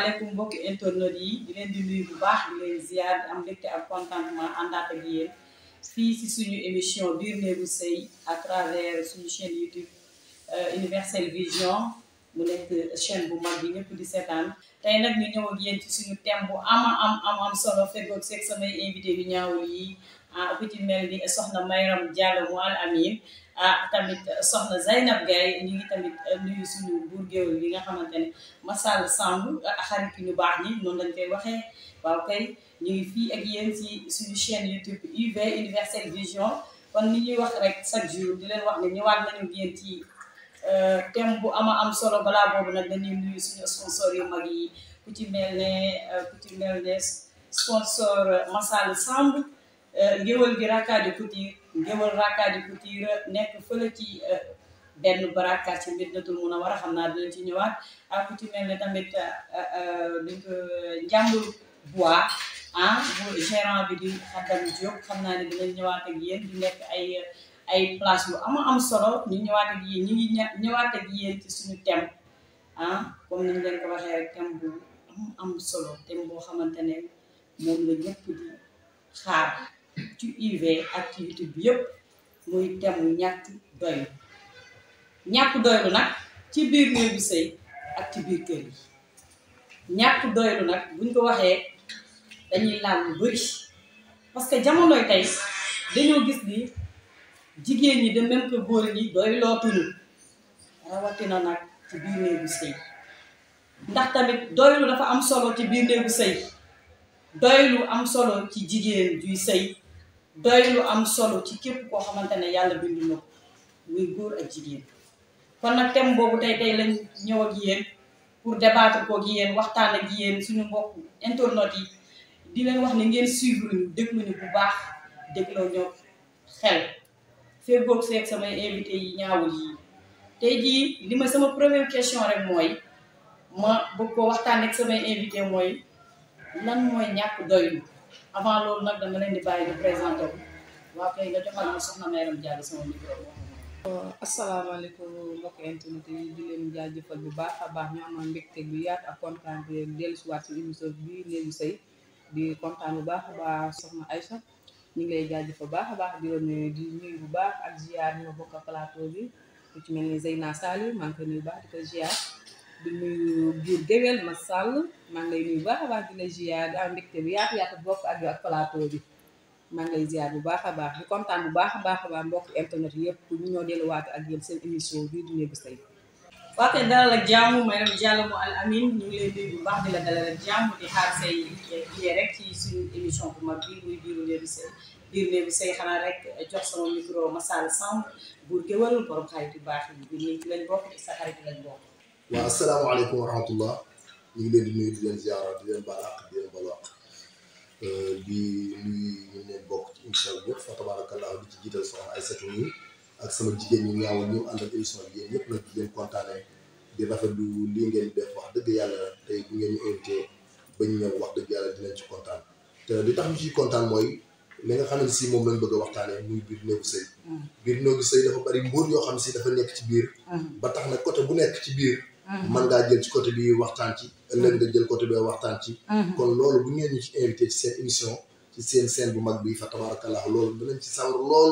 asalaamaaleykum mbokki internet yi di leen di nuyu bu baax di leen ziar di am mbégte ak contentement àndaat ak yéen fii si suñu émission biir néegu sëy à travers suñu chaîne YouTube Universel Vision mu nekk chaîne bu mag bi ñëpp di seetaan tey nag ñu ñëw ak yéen ci suñu thème bu am solo feggoog seeg samay invité yu ñaawul yi ku ci mel ni soxna Mayram Diallo mu Al Amin tamit soxna Zeynab Gaye ñu ngi tamit nuyu suñu buur géwél bi nga xamante ne Massal Samb xarit ñu baax ñi noonu lañ koy waxee waaw kay ñu ngi fii ak yéen ci suñu chaîne YouTube UV Universel Vision kon ni ñuy wax rek chaque jour di leen wax ne ñëwaat nañu yéen ci thème bu am solo balaa boobu nag dañuy nuyu suñu sponsor yu mag yi ku ci mel ne sponsor Massal Samb géwël gi Rakadi Couture géwël Rakadi Couture nekk fële ci benn baraka ci Médinatul Munawwara xam naa dinañ ci ñëwaat ak ku ci mel ne tamit duñ ko Njàmbur Bois bu gérant bi di Xaddam Diop xam naa ne dinañ ñëwaat ak yéen di nekk ay place yu am solo ñu ñëwaat ak yéen ñu ngi ñëwaat ak yéen ci suñu thème comme ni ñu leen ko waxee rek thème bu am solo thème boo xamante ne moom la ñëpp di xaar ci UV activité bi yëpp muy thème ñàkk doylu nag ci biir néegu sëy ak ci biir kër yi ñàkk doylu nag buñ ko waxee dañuy laal lu bari parce que jamonoy tey dañoo gis ni jigéen ñi de même que góor ñi doylootuñu rawatina nag ci biir néegu sëy ndax tamit doylu dafa am solo ci biir néegu sëy doylu am solo ci jigéen juy sëy doylu am solo ci képp koo xamante ne yàlla bindu na ko muy góor ak jigéen kon nag thème boobu tey lañ ñëw ak yéen pour débattre ko ak yéen waxtaan ak yéen suñu mbokk internautes yi di leen wax ne ngeen suivre ñu déglu ñu bu baax dégloo ñoo xel feggoog seeg samay invité yi ñaawul yi tey jii li ma sama première question rek mooy ma bëgg ko waxtaan ak samay invité mooy lan mooy ñàkk doylu avant loolu nag dama leen di bàyyi di présenté wu waa kay nga joxal ma soxna Mayram Diallo sama micro. asalaamaaleykum mbokk internet yi di leen jaajëfal bu baax a baax ñu amoon mbégte bu yaatu ak kontaan bi dellusiwaat si émission bi néegu sëy di kontaan bu baax a baax soxna Aïcha ñu ngi lay jaajëfal bu baax a baax di nuyu bu baax ak ziar ñoo bokk plateau bi ku ci mel ni Zeyna Sall maa ngi koy nuyu baax di ko ziar di nuyu biir géwél Massal maa ngi lay nuyu bu baax a baax di la ziar di am mbégte bu yaatu bokk ak plateau bi maa ngi lay ziar bu baax a baax di kontaan bu baax a baax mbokk internet yëpp ñu ñoo delluwaat ak yéen seen émission bii di néegu sëy. waa kay dalal ak jàmm Mayram Diallo mu Al Amin ñu ngi lay nuyu bu baax di la dalal ak jàmm di xaar say yee rek ci suñu émission bu mag bii muy biir néegu sëy xanaa rek jox sama micro Massal Samb buur géwël borom xarit yu baax yi ñun ci lañ bokk ci sa xarit lañ bokk. waaw asalaamaaleykum wa rahmatullah ñu ngi leen di nuyu di leen ziara di leen baal àq di leen baal àq di nuyu ñu leen bokk ci émission bi yëpp fa tabarakallah di ci jiital soxna Aïssatou nii ak sama jigéen ñi ñaawul ñu ànd ak émission bi yéen ñëpp nag di leen kontaanee di rafetlu lii ngeen def wax dëgg yàlla tey bu ngeen ñu invité bañ ñëw wax dëgg yàlla dinañ ci kontaan te li tax ñu ciy kontaan mooy li nga xam ne si moom lañ bëgg a waxtaanee muy biir néegu sëy biir néegu sëy dafa bari mbóot yoo xam si dafa nekk ci biir ba tax na côté bu nekk ci biir man ngaa jël ci côté bi waxtaan ci ëllëg nga jël côté bi waxtaan ci kon loolu bu ngeen ñu ci invité ci seen émission ci seen scène bu mag bi fa tabarakallah loolu dinañ ci sawar lool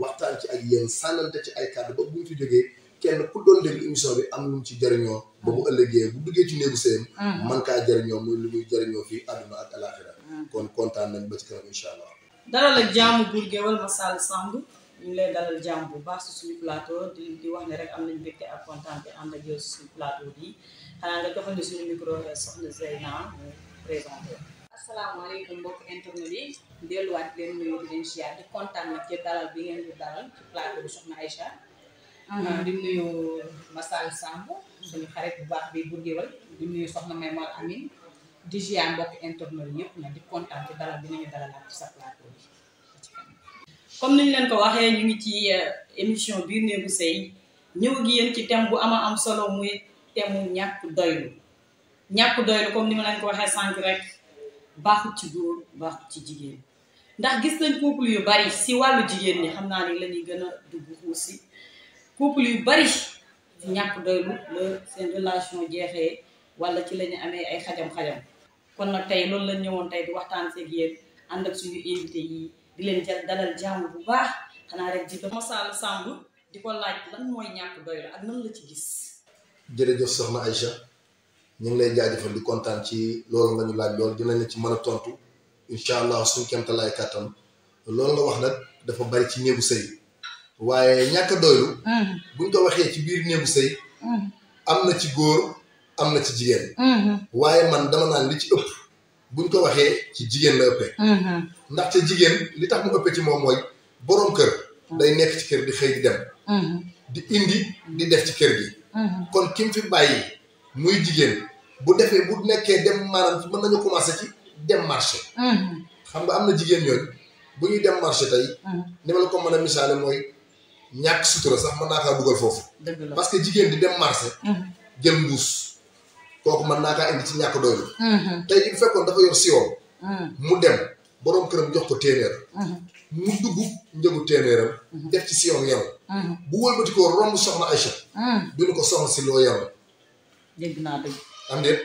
waxtaan ci ak yéen sànnante ci ay kàddu ba bu ñu fi jógee kenn ku doon déglu émission bi am lu mu ci jëriñoo ba mu ëllëgee bu duggee ci néegu sëyam man kaa jëriñoo muy lu muy jëriñoo fii àdduna ak alaxira kon kontaan nañ ba ci kanam incha allah dalal ak jàmm buur géwël Massal Samb ñu ngi lay dalal jàmm bu baax si suñu plateau di wax ne rek am nañ mbégte ak kontaan te ànd ak yow si suñu plateau bi xanaa nga joxal ne suñu micro soxna Zeyna mu présenté. asalaamaaleykum mbokk internet yi delluwaat leen nuyu di leen ziar di kontaan nag ci dalal bi ngeen di dalal ci plateau bi soxna Aïcha di nuyu Massal Samb suñu xarit bu baax bi buur géwël di nuyu soxna Mayram Amin di ziar mbokk internet yi yëpp nag di kontaan ci dalal bi nañu dalalaat ci sa plateau bi. comme niñ leen ko waxee ñu ngi ci émission biir néegu sëy ñëw gi yéen ci thème bu am solo muy thème mu ñàkk doylu comme ni ma leen ko waxee sànq rek baaxut ci góor baaxut ci jigéen ndax gis nañ couple yu bari si wàllu jigéen ñi xam naa ni la ñuy gën a dugg xuus si couple yu bari ñàkk doylu la seen relation jeexee wala ci la ñu amee ay xajam-xajam kon nag tey loolu lañ ñëwoon tey di waxtaan seeg yéen ànd ak suñu invité yi di leen jël dalal jàmm bu baax xanaa rek di Massaly Samb di ko laaj lan mooy ñàkk doylu ak nan la ci gis. jërëjëf soxna Aïcha ñu ngi lay jaajëfal di kontaan ci loolu nga ñu laaj loolu dinañ la ci mën a tontu incha allah suñu kéemtalaay kàttan loolu nga wax nag dafa bari ci néegu sëy waaye ñàkk doylu buñ ko waxee ci biir néegu sëy am na ci góor am na ci jigéen waaye man dama naan li ci ëpp buñ ko waxee ci jigéen la ëppee ndaxte jigéen li tax mu ëppee ci moom mooy boroom kër day nekk ci kër di xëy di dem di indi di def ci kër gi kon kim fi bàyyi muy jigéen bu defee bu nekkee dem maanaam mën nañu commencé ci dem marché xam nga am na jigéen ñooñu bu ñuy dem marché tey ni ma la ko mën a misaale mooy ñàkk sutura sax mën naa kaa dugal foofu parce que jigéen di dem marché jël mbuus kooku mën naa kaa indi ci ñàkk doylu tey ji bu fekkoon dafa yor siwoom mu dem boroom këram jox ko téeméer mu dugg njëgu téeméeram def ci siwoom yenu bu wëlbati ko romb soxna Aïcha duñu ko soxna si loo yenu dégg naa dëgg am déet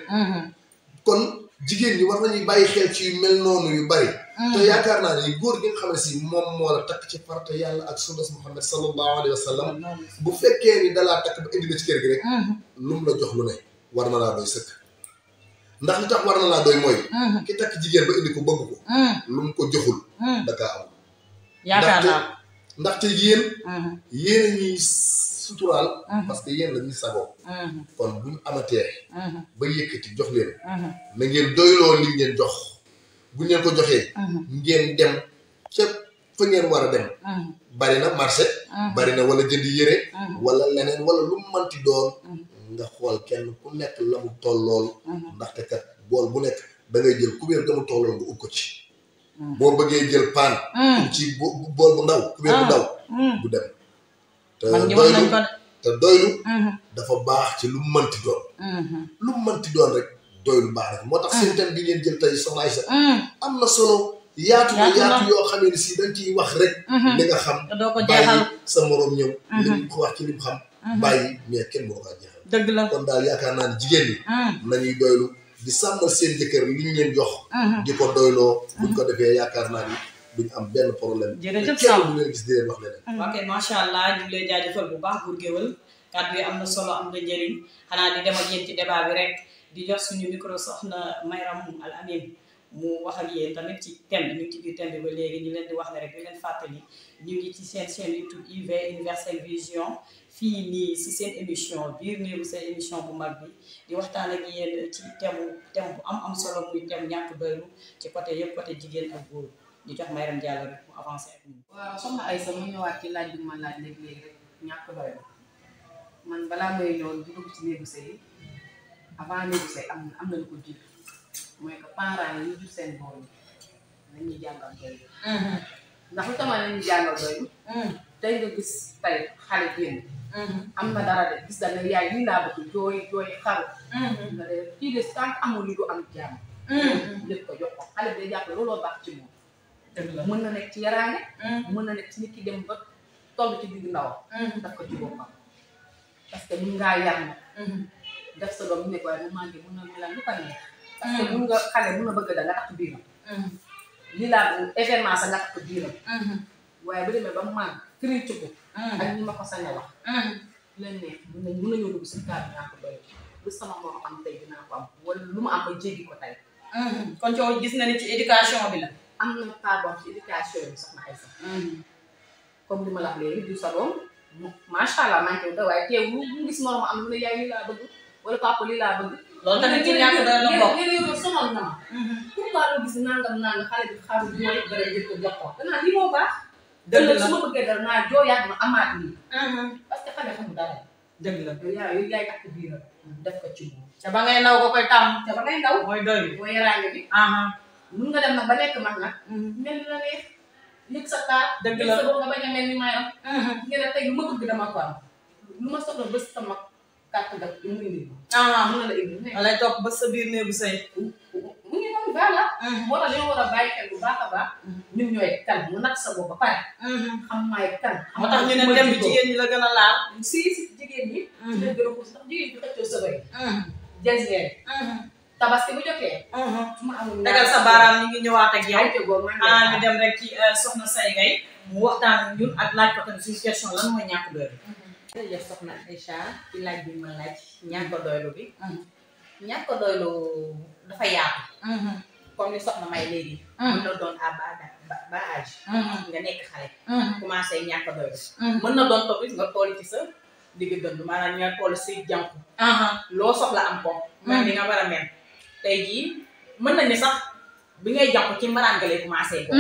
kon jigéen ñi war nañuy bàyyi xel ci yu mel noonu yu bari te yaakaar naa ne góor gi nga xam ne si moom moo la takk ci farata yàlla ak sunnas Muhammad sallallahu alayhi wa sallam bu fekkee ni dalaa takk ba indi la ci kër gi rek lu mu la jox lu ne war na laa doy sëkk ndax li tax war na laa doy mooy ki takk jigéen ba indi ko bëgg ko lu mu ko joxul dakaa am yaakaar naa ndaxte yéen yéen a ñuy suturaal parce que yéen la ñuy sagoo kon bu ñu amatee ba yëkkati jox leen na ngeen doyloo li ngeen jox bu ngeen ko joxee ngeen dem ca fa ngeen war a dem bari na marché bari na wala jënd yére wala leneen wala lu mu manti doon nga xool kenn ku nekk la mu tollool ndaxte kat bool bu nekk da ngay jël kubéer ga mu tollool nga ub ko ci boo bëggee jël paan ci bool bu ndaw kubéer bu ndaw bu dem te doylu dafa baax ci lu mu mënti doon lu mu mënti doon rek doylu baax rek moo tax seen thème bi ngeen jël tey soxna Aïcha am na solo yaatu na yaatu yoo xamee ne si dañ ciy wax rek li nga xam bàyyi sa moroom ñëw li ko wax ci li mu xam bàyyi mais kenn moo kaa jeexal dëgg la kon daal yaakaar naa ne jigéen ñi nañuy doylu di sàmmal seen jëkkër li ñu leen jox di ko doyloo buñ ko defee yaakaar naa ni duñ am benn problème jërëjëf kenn du leen gis di leen wax leneen ok macha allah ñu ngi lay jaajëfal bu baax Bour Gueweul kàddu yi am na solo am na njëriñ xanaa di dem ak yéen ci débat bi rek di jox suñu micro soxna Mayram Al Amin mu wax ak yéen tamit ci thème bi ñu ngi ci biir thème bi ba léegi ñu leen di wax ne rek di leen fàttali ñu ngi ci seen chaîne YouTube UV Universel Vision fii nii si seen émission biir néegu seen émission bu mag bi di waxtaan ak yéen ci thème bu am solo muy thème ñàkk doylu ci côté yëpp côté jigéen ak góor ñu jox Mayram Diallo rek mu avancé ak ñun. waaw soxna Aïssa mu ñëwaat ci laaj bi ma laaj léegi rek ñàkk doylu man balaa may ñëw di dugg ci néegu sëy avant néegu sëy am na lu ko jiitu mooy que parents yi ñu jur seen doom yi nañuy jàngal doylu ndax lu tamal nañuy jàngal doylu tey nga gis tey xale génn am na dara de gis dana yaay lii laa bëgg jooy xaru nga de kii de tant amul li du am jàmm lépp ko jox ko xale bi day jàpp looloo baax ci moom mën na nekk ci yaraange mën na nekk ci nit ki dem ba toll ci digg ndaw daf ko ci boppam parce que mun ngaa yar na def sa doom mu nekk waaye mu manqué mun na melal lu ko neex parce que mun nga xale mun na bëgg da nga takk biiram lii laa bu événement sa nga takk biiram waaye bu demee ba mu man cric ko ak ñi ma ko sañ a wax leen neex mun nañoo dugg si kàddu naa ko doy lu sama moom am tey dinaa ko am wala lu mu am ba jéggi ko tey kon coow gis na ni ci éducation bi la am na pardon ci éducation bi soxna Aïssa comme li ma la wax léegi du sa doom macha allah maa ngi koy doon waaye teew mu gis morom am lu ne yaay lii laa bëgg wala papa lii laa bëgg. loolu tamit ci ñàkk doy la bokk léeg-léeg yow sonal na ma. pourquoi nga gis nangam xale bi xaru jooy bëri jël ko jox ko danaa lii moo baax. dëgg la su ma bëggee dara naa jooyaat ma amaat lii. parce que xale xamul dara. dëgg la yow yaay takk biiram def ko ci moom. te ba ngay ndaw ko koy tàmm. te ba ngay ndaw mooy doy mooy yaraange bi. mun nga dem nag ba nekk mag nag. mel ni la neex yëg sa taat. dëgg la yëg sa bopp nga bañ a mel ni mayam. nga ne tey lu ma bëgg dama ko am lu ma soxla bés sama kàtt daf mu indi. mun na la indi. da lay topp ba sa biir néegu sëy. mu ngi noonu baax la. moo tax dañoo war a bàyyi xel bu baax a baax. ñun ñooy kan mu natt sa bopp ba pare. xam maay kan. moo tax ñu ne dem bi jigéen ñi la gën a laal. si jigéen ñi. ci leen gën a xuus ndax jigéen ñi xëccoo sa bëri. jazzer tabaski bu jotee su ma amul dagal sa baaraam ñu ngi ñëwaat ak yow ay te góor man ñu dem rek ci soxna Say Gaye mu waxtaan ak ñun ak laaj ko tamit suñu question lan mooy ñàkk doylu. jërëjëf soxna Aïcha ci laaj bi ma laaj ñàkk doylu bi ñàkk doylu dafa yaatu comme ni soxna may léegi mën na doon à ba âge nga nekk xale commencé ñàkk doylu mën na doon tamit nga toll ci sa digg dënd maanaam nga toll si jànku loo soxla am ko man di nga war a mel tey jii mën nañ ni sax bi ngay jànku ci mbaraan nga lay commencé ko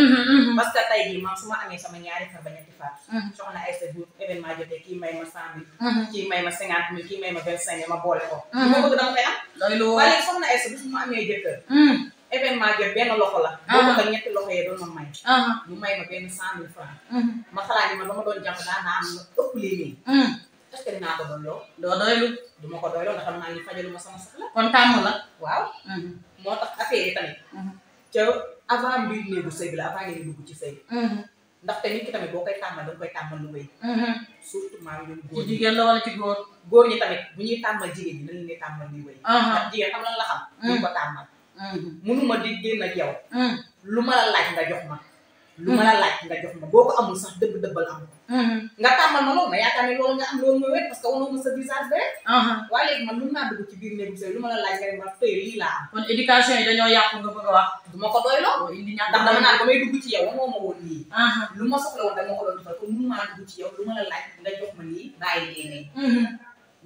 parce que tey jii man su ma amee sama ñaari far ba ñetti far soxna ay sa jour événement jotee kii may ma 100 000 kii may ma 50 000 kii may ma 25 000 ma boole ko li ma bëgg dama koy am doylu waaye léegi soxna ay sa bis mu amee jëkkër événement jot benn loxo la boo ko ak ñetti loxo yee doon ma may mu may ma benn 100 000 francs ma xalaat ni man ba ma doon jàpp daa naa am na ëpp lii nii est-ce que dinaa ko doon loo doo doylu du ma ko doyloo ndax xam naa ni fajalu ma sama soxla kon tàmm la waaw moo tax affaire yi tamit ca avant mbir néegu sëy bi la avant ngeen dugg ci sëy ndaxte nit ki tamit boo koy tàmmal danga koy tàmmal lu wéy surtout maa ngi ci góor ñi jigéen la wala ci góor. góor ñi tamit bu ñuy tàmmal jigéen ñi dañu lay tàmmal lu wéy ndax jigéen xam lan la xam duñ ko tàmmal mënuma di génn ak yow lu ma la laaj nga jox ma lu ma la laaj nga jox ma boo ko amul sax dëbb-dëbbal am ko nga tàmmal ma loolu nga yaakaar ne loolu nga am loolu mooy wér parce que wanoo ma sa visage vrai waaye léegi man lu naa dugg ci biir néegu sëy lu ma la laaj nga ne ma tey lii laa am kon éducation yi dañoo yàqu nga bëgg a wax. du ma ko doyloo boo indi ñàkk ndax dama naan ba may dugg ci yow wanoo ma woon lii lu ma soxla woon dama ko doon defal kon mënu maa dugg ci yow lu ma la laaj nga jox ma lii bàyyi léeg-léeg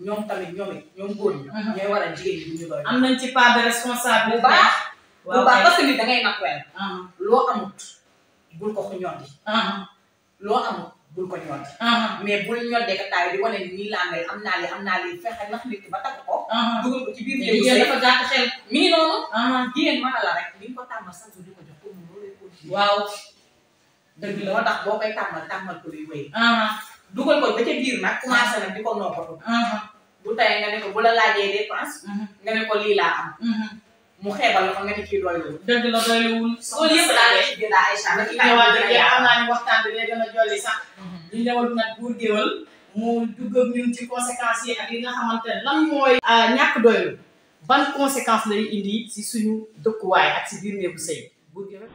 ñoom tamit ñoom góor ñi ñooy war a jigéen ñi ñu doy am nañ ci part de responsabilité. bu baax bu baax kay. parce que nit da ngay naturel loo amut bul ko ñoddi loo amut bul ko ñoddi mais bul ñoddee ka taay di wane ni nii laa mel am naa lii fexe ndax nit ki ba takk ko dugal ko ci biir néegu jigéen sëy dafa gàtt xel. mi ngi noonu jigéen mën a la rek li nga ko tàmmal sax di ko jox pour mu loolu continuer waaw dëgg la. moo tax boo koy tàmmal ko luy wéy dugal ko ba ca biir nag commencé nag di ko noppatu bu tayee nga ne ko bu la laajee dépense nga ne ko lii laa am mu xeebal la ko nga ne kii doylu dëgg la doyluwul. loolu yëpp daal di ci daa Aïcha nag ñëwaat rek yaa xam naa ne waxtaan bi day gën a jolli sax. ñu ñëwal nag buur géwal mu dugg ak ñun ci conséquences yi ak yi nga xamante ne lan mooy. ñàkk doylu ban conséquence lay indi si suñu dëkkuwaay ak si biir néegu sëy buur géwal